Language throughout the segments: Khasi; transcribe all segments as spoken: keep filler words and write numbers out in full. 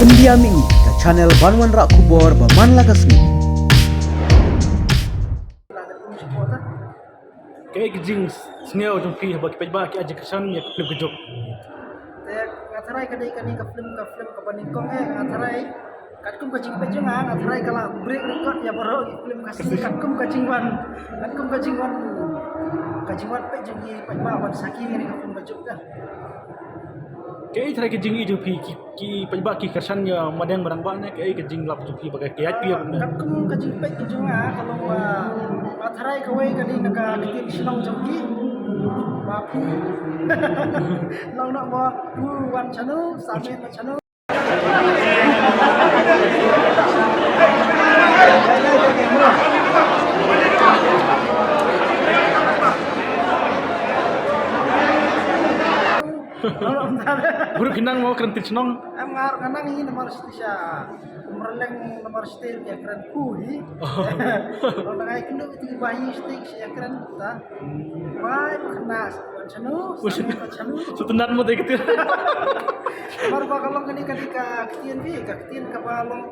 India Mini, ka channel ban wanrah khubor ba man la ka sngi. Kaei ka jingsngew jong phi haba ki paidbah ki ai jingkyrshan ïa ka film Ka Juk? Te nga tharai ka dei kane ka film, ka film kaba nyngkong eh, nga tharai katkum ka jingpeit jong nga, nga tharai ka la break record ïa baroh ki film Khasi katkum ka jingwan, katkum ka jingwan, ka jingwan peit jong ki paidbah ban sakhi ïa kane ka film Ka Juk ka. Kaei tharai ka jingïohi jong phi, ki, ki paidbah ki kyrshan ïa Madiang Marangbah ne, kaei ka jinglap jong phi ba ka ïaid phi ïa kumne? Katkum ka jingpeit ka jong nga, ka long ba, ba tharai kawei ka dei na ka ktien shnong jong ki. Ba phi long na ba phi wan shano, sa mih na shano. Bru ki nang mo kren ktien shnong. Em, nga, nga nang hi namar shisha. Kumrleng namar shisha ïa kren ku hi. Ong nang ai kynduh ïa ki ba hi shisha ïa kren ta. Bai ba kena sa wan shano, sa wan shano. Sa tynat mo te ktien. Namar ba ka long kane ka dei ka ktien hi, ka ktien kaba long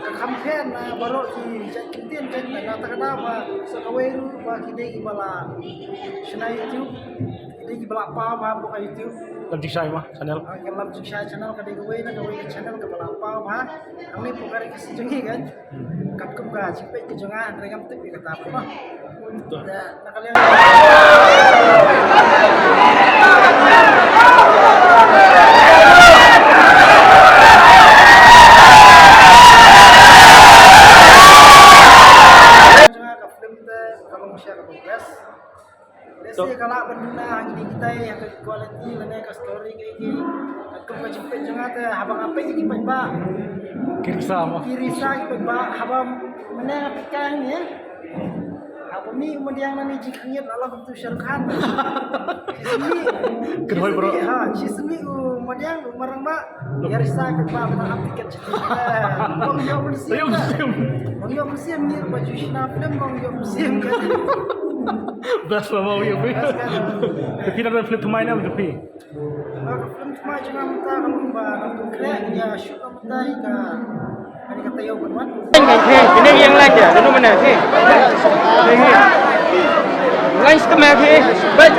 ka kham kren na baroh ki jait ktien kan, na ta ka da ba sa kawei ruh ba ki dei kiba la shna YouTube. Ki dei kiba la paw bha hapoh ka YouTube. Lam Jingshai ma channel. Ah, ka Lam Jingshai channel ka dei kawei na kawei ka channel kaba la paw bha. Hangne hapoh ka ri Khasi jong ngi kan. Katkum ka jingpeit ka jong nga, hynrei ngam tip ïa kata phi ma. Betul. Da, na ka liang jong nga ka film te ka long shisha kaba best. Lehse ka lah ban duna ha kine kitai ha ka quality lane ka story kaei kaei. Katkum ka jingpeit jong nga te haba nga peit ïa ki paidbah. Ki risa mo. Ki risa ki paidbah haba mynne nga peit ka hangne. Haba mih u Madiang lane jingkhynñiat la long kumtu Shah Rukh Khan. Shisien mih. Kynhoi bro. Ha, shisien mih u Madiang u Marangbah. Ïa risa ki paidbah ban ap tiket. Bang ïoh mynsiem. Ïoh mynsiem. Bang ïoh mynsiem, ngi ba ju shna film bang ïoh mynsiem. Best lah mo ïa phi. Best kan. Te phi nang film thymmai ne em te phi? Ah, ka film thymmai jong nga mynta ka long ba nang tu khreh ïa shoot mynta ïa ka, ïa ka taïew ban wan. Ngan phi, kine ïeng lain dia, kano mana phi? Lain skem phi. Baik.